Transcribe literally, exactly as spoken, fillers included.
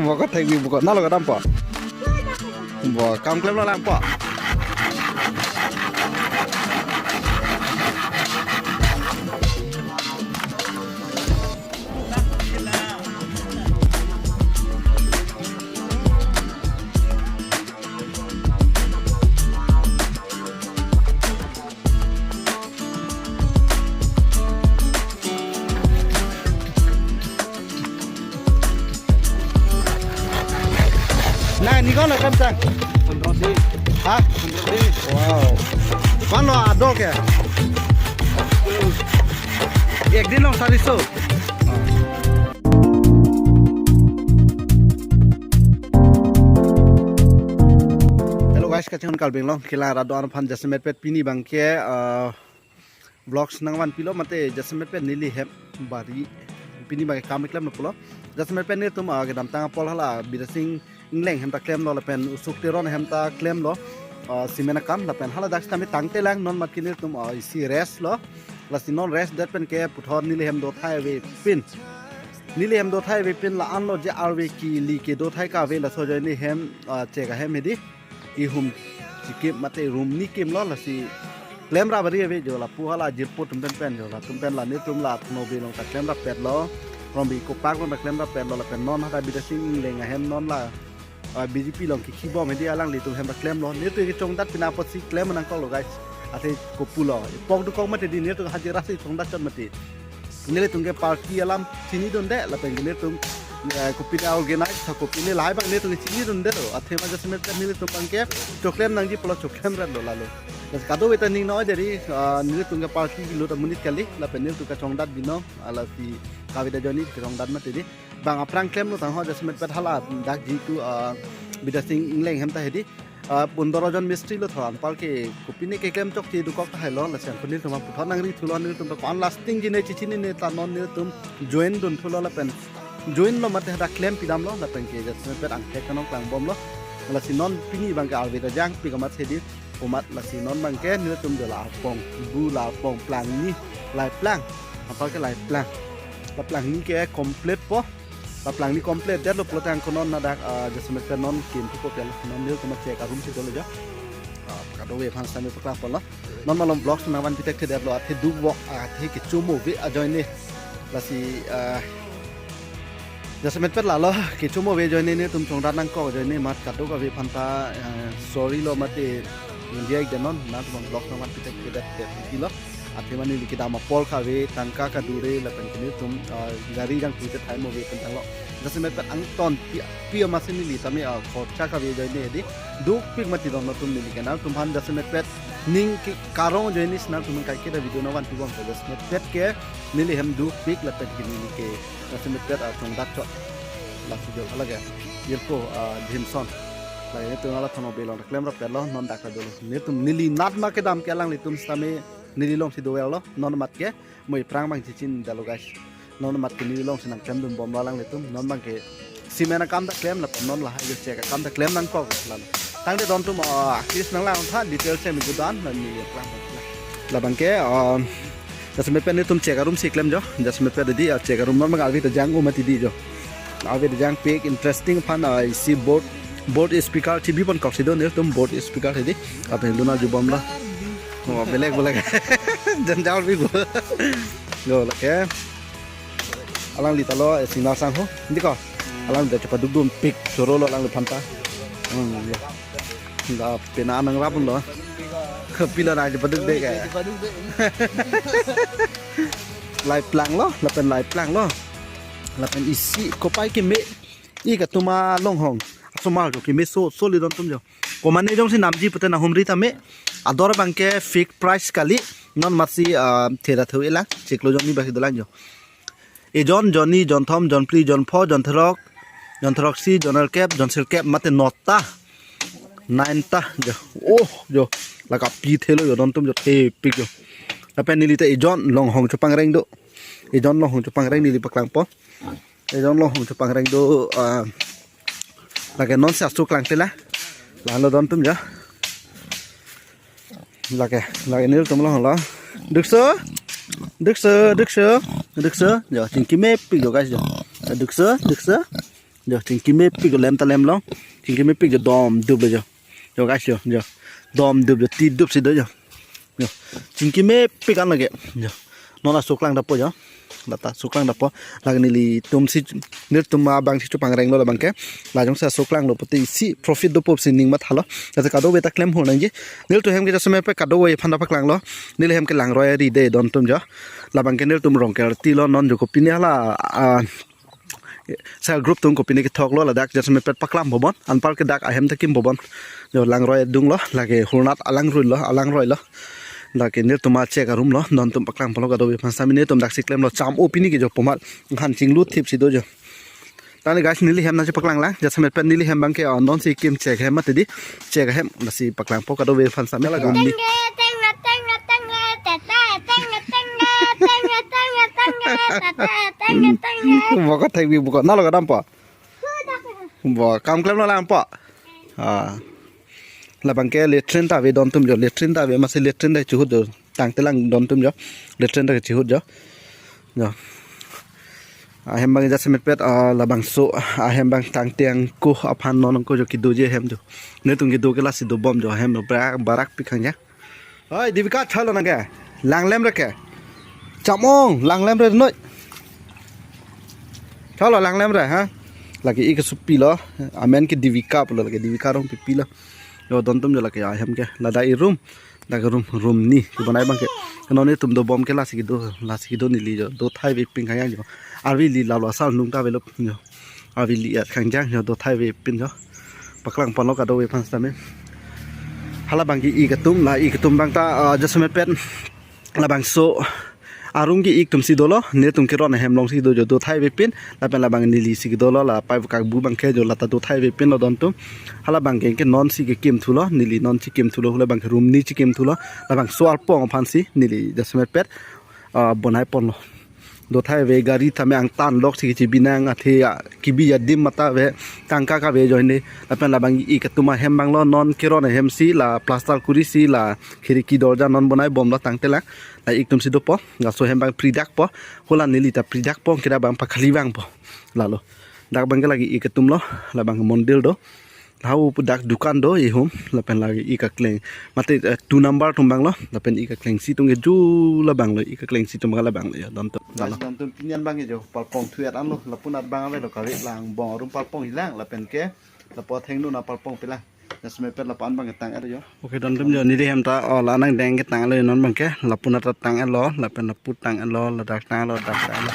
Bokok thek di bokok. Nalo kadampo. Bo kam klemlo langpo. Nangli ko-an lo klemtang? पंद्रह दिन। Ha? पंद्रह दिन। Wow. Ko-an lo ador ke? Ek din along sariso. Hello guys, kachinghon Karbi Anglong kelang arat do-an aphan jasemet pet pini abangke, ah, vlogs nangvanpilo mate jasemet pet neli hem bari pini abangke kam klemlo pulo. Jasemet pet nelitum, ah, kedamtang apor hala Bidasing Engleng hem ta klemlo lapen Usuk Teron hem ta klemlo, ah, cement akam lapen hala dak sitame tangte lang, non mat ke nelitum, ah, isi rest lo. Lasi non rest det pen ke puthot neli hem dothai avepin. Neli hem dothai avepin la-an lo je arve kili kedothai kave laso ajoine hem, ah, chek ahem hedi. Ihum chikim mate room ni kimlo lasi klemrap bari ave jo, lapu hala jirpo atum pen pen jo, latum pen la nelitum la Thong Nokbe along ta klemrap petlo, Rongbi Eco Park along ta klemrap petlo lapen non hadak Bidasing Engleng ahem non la, ah, B J P along kikhi bom hedi alanglitum hem ta klemlo. Nelitum kechongdat pina apotsi klem nangkoklo guys. Athe kopulo. Ipok dokok mati di nelitum hajira si chongdat chot mati. Nelitum ke party alam chinidunde lapen ke nelitum, eh, kopine organize tha kopine lahai abang nelitum ke chinidunde lo. Athema jasemet pet nelitum abangke choklem nangji pulo choklem rat lo lalo. Lasi kadokave ta ning noi deri, ah, nelitum ke party kelut amonit kali lapen nelitum kachongdat binong, ah, lasi kave ta ajoine kachongdat mati di. Bang aphrang klemlo tangho jasemet pet hala dak jitu, ah, Bidasing Engleng hem ta hedi. Ah, pundoro jon mistri lo tho, anpar ke kopine keklem chokche dokok tahai lo, lasi anpar nelitum puthot nangri thulo, nelitum ko-an lasting ji ne chichinine ta non nelitum join dun thulo lapen join lo mate hadak klem pidamlo lapen ke jasemet pet angthek kanong klangbomlo. Lasi non pini abangke arve ta jangpik amat hedi, komat lasi non abangke nelitum jo la arpong, bu la arpong, plangni, lai plang, anpar ke lai plang. La plangni ke complete po. La plangni complete detlo pulote angko non hadak, ah, jasemet pet non kim thupo pial non nelitum chek arum si dolo jo. Ah, kadokave aphan sami paklangponlo. Non malom vlogs nangvanpi thekthedetlo athe duk vok athe kecho mo ave ajoine. Lasi, ah, jasemet pet lalo kecho mo ave ajoine nelitum chongdat nangkok ajoine mat kadokave aphan ta, ah, sorry lo mate India ik denon nangtum vlogs nangvanpi thekthedet pilo. Athema neli kedam apor kave tangka kadure lapen ke nelitum, ah, gari jangthu te thai mo ave pen tanglo. Jasemet pet angton pi, pi amatsi neli tame, ah, khorcha kave ajoine hedi. Dukpik mati don nangtum neli ke nangtum aphan jasemet pet ning ke karong ajoine si nangtum kaike ta video nangvanpi bom jasemet pet ke neli hem dukpik lapen ke neli ke jasemet pet, ah, chongdat chot. Lasi jo lake. Jirpo, ah, Jimson. Lake nelitum hala Thong Nokbe along klemrap petlo non dak ta dolo. Nelitum neli natma kedam ke alanglitum sitame neli alongsi doverlo, non mat ke, mo aphrang abang chichinidetlo guys. Non mat ke neli alongsi nangklemdunbomlo alanglitum, non abangke cement akam ta klem lapen non lahai jo chek akam ta klem nangkok lalo. Tangte dontum, ah, akis nanglang tha details si mi judan, non neli aphrang. La abangke, ah, jasemet pet nelitum chek arum si klem jo, jasemet pet di, ah, chek arum non abang arve ta jang-o mati di jo. Arve ta jangpik interesting aphan, ah, isi board, board speaker T V pon kok si do nelitum board speaker hedi. Apen dona jubom la. Oh, belek belek. Janjal bi go. Go lake. Alangli ta lo, eh, sinar sang ho. Hindi ko. Alangli ta chepaduk dumpik soro lo alangliphan ta. Hmm, ya. Nda pena nangrap lo. Pila na chepaduk de ke. Lai plang lo, lapen lai plang lo. Lapen isi kopai keme. Ik atum alonghong. Asomar jo keme so, so li dontum jo. Komane jongsi namji pute nanghumri tame. Ador abangke fixed price kali. Non matsi, ah, thera thu ilang. Chiklo jonni basi dolang jo. Ejon, jonni, jonthom, jonphli, jonpho, jonthrok, jonthroksi, jonnerkep, jonsirkep, mate nota. Nine ta jo. Oh, jo. Lake pi thelo jo dontum jo thepik jo. Lapen neli ta ejon longhong chepangreng do. Ejon longhong chepangreng neli paklangpo. Ejon longhong chepangreng do, ah, lake non si asu klang tela. Lalo dontum jo. Lake, lake nelitum longhong lo. Dukso? Dukso, dukso, dukso. Jo, chingki mepik jo guys jo. Dukso, dukso. Jo, chingki mepik lem ta lem long. Chingki mepik jo dom dup lo jo. Jo guys jo, jo. Dom dup jo, ti dup si do jo. Jo. Chingki mepik an lake. Jo. Non la suklang dapo jo. Lata suklang dapo. Lake nelitum si, nelitum abang si chupang reng lo labang ke. Lajong sa suklang lo pute isi profit dopo si ning mathalo. Jate kadokave ta klem hur nangji. Nelitum hem ke jasemet pet kadokave aphan ta paklang lo. Neli hem ke Langroi ari de don tum jo. Labang ke nelitum Rongkerti lo non jo kopine hala, ah, self group atum kopine kethok lo ladak jasemet pet paklam bobon. Anpar ke dak ahem ta kim bobon. Jo Langroi adung lo, lake Hurnat alangroi lo, alangroi lo. Lake nelitum a chek arum lo, don tum paklang polo kadokave aphan sitame nelitum dak si klem lo cham-o pini ke jo pomat. Han chinglu thip si do jo. Tani guys neli hem nangchepaklang lang, jasemet pet neli hem abang ke, oh, non si kim chek hem mati di, chek hem, lasi paklang po kadokave aphan sitame. Lake Tengre, tengre, tengre, tengre, tete, tengre, tengre, tengre, tengre, tengre, tete, tengre, tengre. Bokot thekbi bokot, nalo kadam po. Bo, kam klem lo lang po. Ah. Labang ke latrine ta ave don tum jo, latrine ta ave masi latrine ta chihut jo. Tangte lang don tum jo. Latrine ta chihut jo. Jo. Ahem abang jasemet pet, ah, labangso, ahem abang tangte angko aphan non angko jo kedoji ahem jo. Nelitum kedo ke lasi dobom jo ahem jo bra-, barak pikang ya. Oi, Divika thalo nang ke. Langlem re ke. Cham-ong, langlem re noi. Thalo langlem re ha. Lake ik kesupi lo. Amen ke Divika pulo lake Divika Rongpipi lo. Jo don tum jo lake ahem ke. Lada i room. Dak room, room ni. Kebonai abang ke. Keno nelitum dobom ke lasi kedo, lasi kedo neli jo. Dotha ave pin kayang jo. Arvi ili lalo asal nung ta avelo jo. Arvi ili at kangjang jo dotha ave pin jo. Paklang ponlo kadokave aphan sitame. Hala abang ke ik atum la ik atum abang ta, ah, jasemet pet. Labangso arum ke ik atum si dolo, nelitum keron ahem along si do jo dotha ave pin, lapen labang neli si kedo lo la pai vokak bu abang ke jo lata dotha ave pin lo don tum. Hala abang ke ke non si kekim thulo, neli non si kim thulo, hala abang ke room ni si kim thulo, labangso arpong aphan si neli jasemet pet, ah, bonai ponlo. Dotha ave gari tame angtan lok si kechebi nang athe, ah, kebi adim mate ave tangka kave ajoine. Lapen labang ik atum ahem abang lo non keron ahem si la plaster kuri si la khiriki dorja non bonai bomlo tangte lang. La ik atum si dopo. Laso hem abang pridak po. Hala neli ta pridak po kira abang pakhali vangpo. Lalo. Dak abang ke lake ik atum lo. Labang mondir do. Hau pu dak dukan do ihum lapen lake ik akleng. Mate, eh, two number atum abang lo lapen ik akleng si atum ke ju labang lo ik akleng si atum abang labang lo ya don tum. Guys, lalo. Don tum pini an abang ke jo parpong thuet an lo lapu-an abang avelo kave lang bong arum parpong hilang lapen ke lapu athengno na parpong pelang. Jasemet pet lapu-an abang ke tang-et jo. Okay, don tum jo neli hem ta, oh, la nangdeng ke tang-et lo non abang ke lapu-an ta tang-et lo lapen lapu tang-et lo ladak tang-et lo dak tang-et lo.